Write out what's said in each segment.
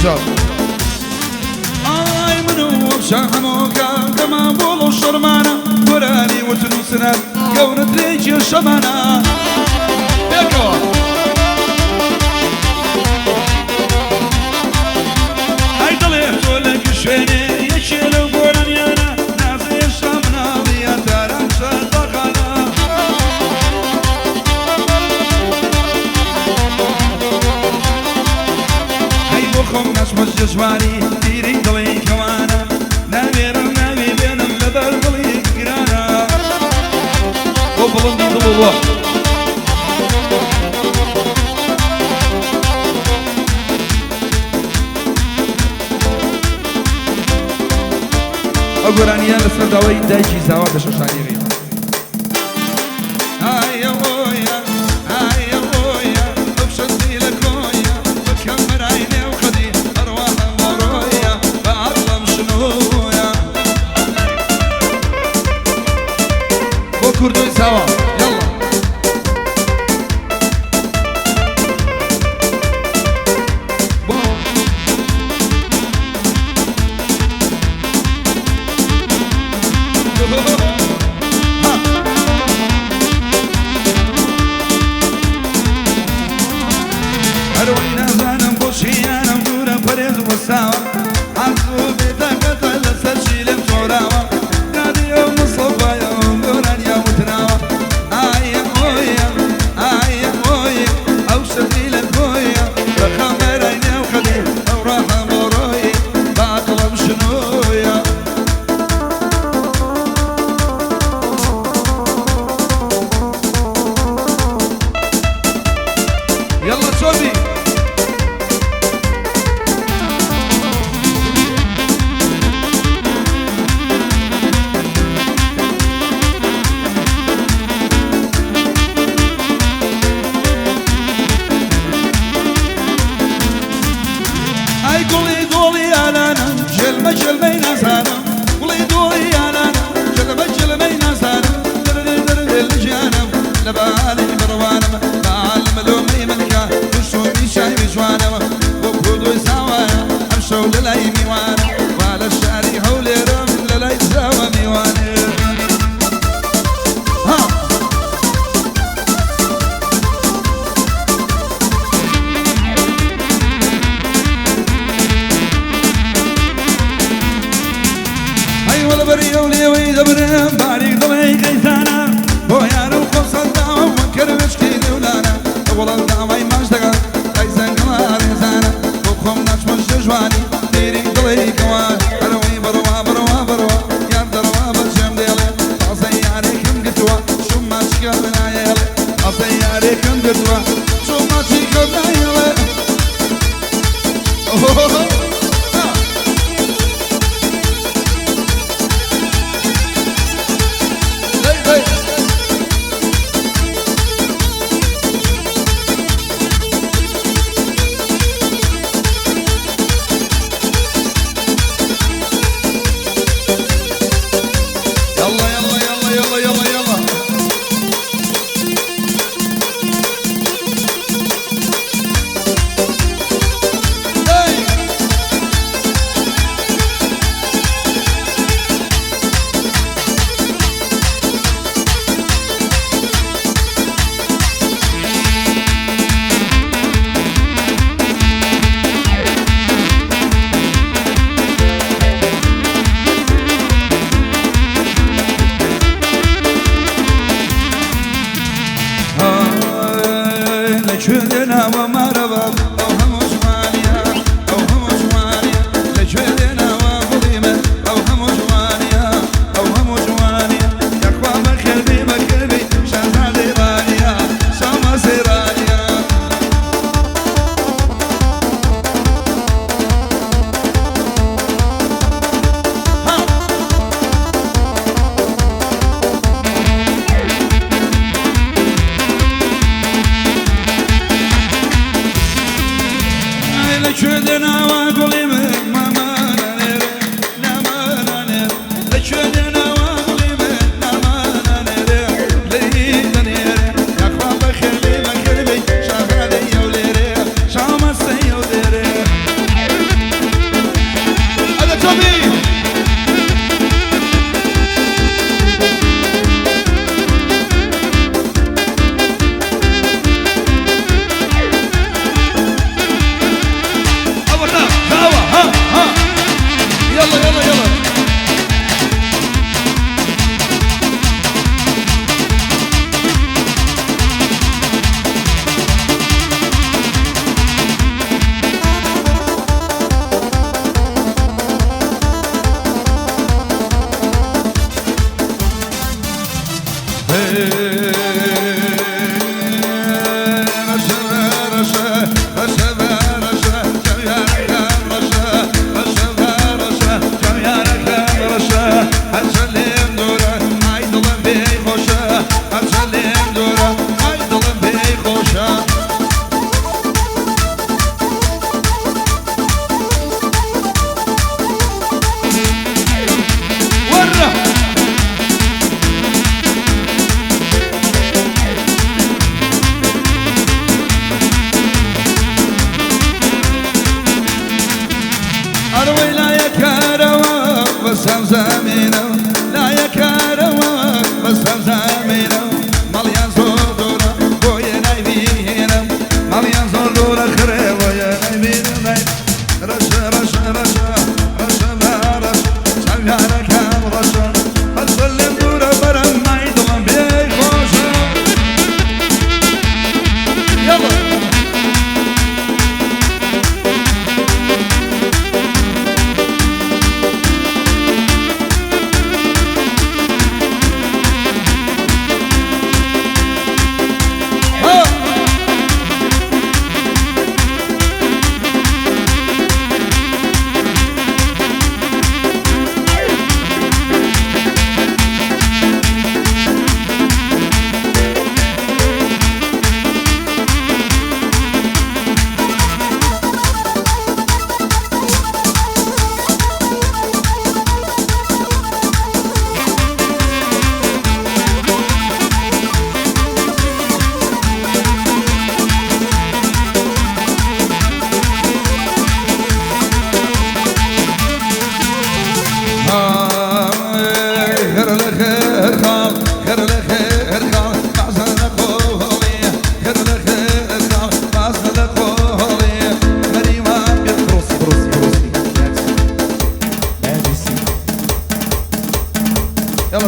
هەژار. ئای من و شەهەمۆکە دەمان بۆڵ و شەرمانە گۆرانی وتن و سنەر گەورەترین کێشەمانە پێکەوە. ئەی دڵێ تۆ لە شوێنێ یەکێ لەو گۆرانیانە نازێ هێشتا مناڵیان تاران چەتاخانە. ئەی بۆ خۆم نەچمە جوانی دیری دڵی کەوانە ناوێرم ناوی بێنم لەبەر دڵی گرانە بۆ بڵندی دڵ و ڕۆح. ئەو گۆرانییە لەسەر داوای دایکی زاوا دەشەشانیڕی. بۆ کوردۆی زاوا یاڵڵا. بۆ هەروەی نازانم بۆچی یانم دوورە پەرێز وەستاوە ئاسوو بێتاقەتە لەسەر چی لێم تۆراوە دادی ئەو مستەفایە ئەو گۆرانیە وتراوە ئایە ئۆیە ئایە ئۆیە ئەو شەتی لە کۆیە بە خەمەرای نێو خەدی ئەو ڕاحە بۆ ڕۆیی بە عەقڵم شنۆیە. یاڵڵا چۆبی. ئای گوڵی دۆڵی یالانم جلمە جلمەی نازانم گوڵی دۆڵی یالانم جلمە جلمەی نازانم دردێ دردێ لە ژیانم لە باڵی بڕوانم باڵم لۆمەی منکە دوشومی شاوی جوانم بۆ کوردۆی زاوایە ئەمشەو لە لای میوانم وا لە شاری هەولێرم لە لای زاوە میوانێ. ها ئەی وەڵە بەری ئەو لێوەی دەبرم باریک دڵی قەیتانە بۆ یارە و خۆم سەرداوە وەک کەروێشکی لێولانە وەڵە داوای ماچ دەکات ئەی زەنگەڵە ڕێزانە بۆ خۆم ناچمە ژوانی دیری دڵی کەوان هەرەوەی بڕوا بڕوا بڕوا یار دەڕوا بەجێم دێڵێ تازە یارێکم گرتووە چوم ماچکە نایەڵێ تازە یارێکم گرتووە چوم ماچیکە نایەڵێ. دەی دەی. يلا يلا يلا يلا يلا يلا. دەی. هاي لەکوێ لێناوە مارەوە ئەو هەموو جوانیە ئەو هەموو جوانیە لەکوێ لێناوە گوڵی من ئەو هەموو جوانیە ئەو هەموو جوانیە یاخوا بەخێربی بەخێربی شازادەی ڕانیە شامە سەیرانیە. ها. يلا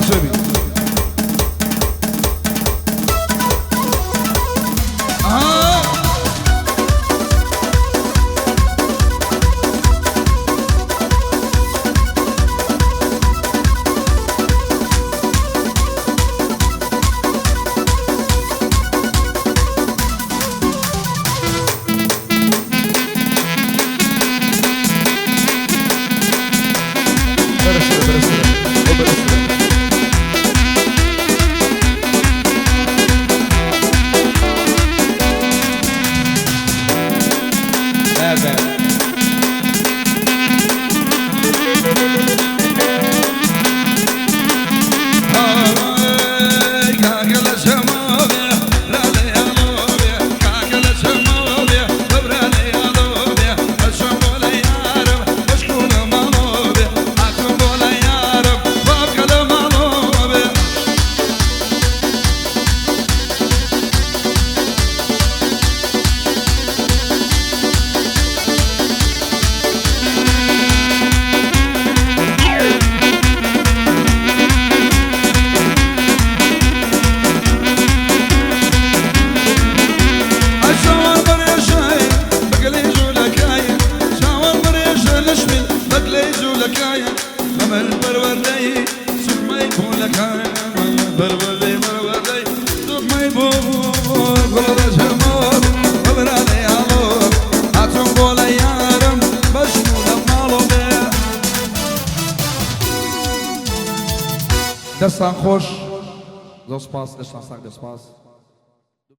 شبي. دەستان خۆش، زۆر سپاس، دەستان ساغ، دەست سپاس.